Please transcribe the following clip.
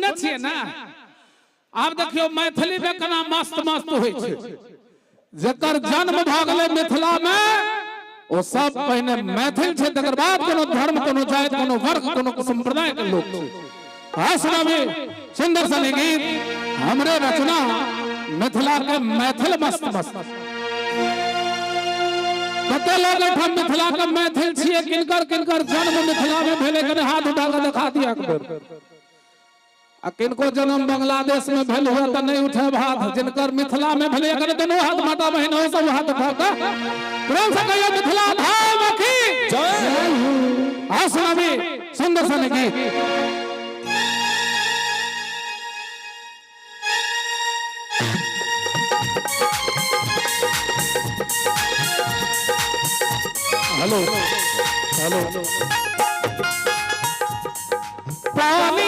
सुनने छियै ने? आब देखियौ मैथिली में केना मस्त मस्त होइ छै। जकर जन्म भऽ गेलै मिथिला में, ओ सब पहिने मैथिल छै, तकर बाद कोनो धर्म, कोनो जाति, कोनो वर्ग, कोनो संप्रदाय के लोक छै। हाँ, सुनाबी सुंदर सन गीत, हमरे रचना, मिथिला के मैथिल मस्त मस्त। कते लोग एहिठाम मिथिला के मैथिल छियै? किनकर किनकर जन्म मिथिला में भेलै, कने हाथ उठा के देखा दिया एक बेर। आ किनको जन्म बांग्लादेश में भेल हुआ तऽ नहीं उठे हाथ। जिनकर मिथिला में भेलै, कने दोनों हाथ, माता बहिन हो सब हाथ उठा के प्रेम से कहियो, मिथिला धाम की जय। हाँ, सुनाबी सुंदर सन गीत। Hello hello. पानी।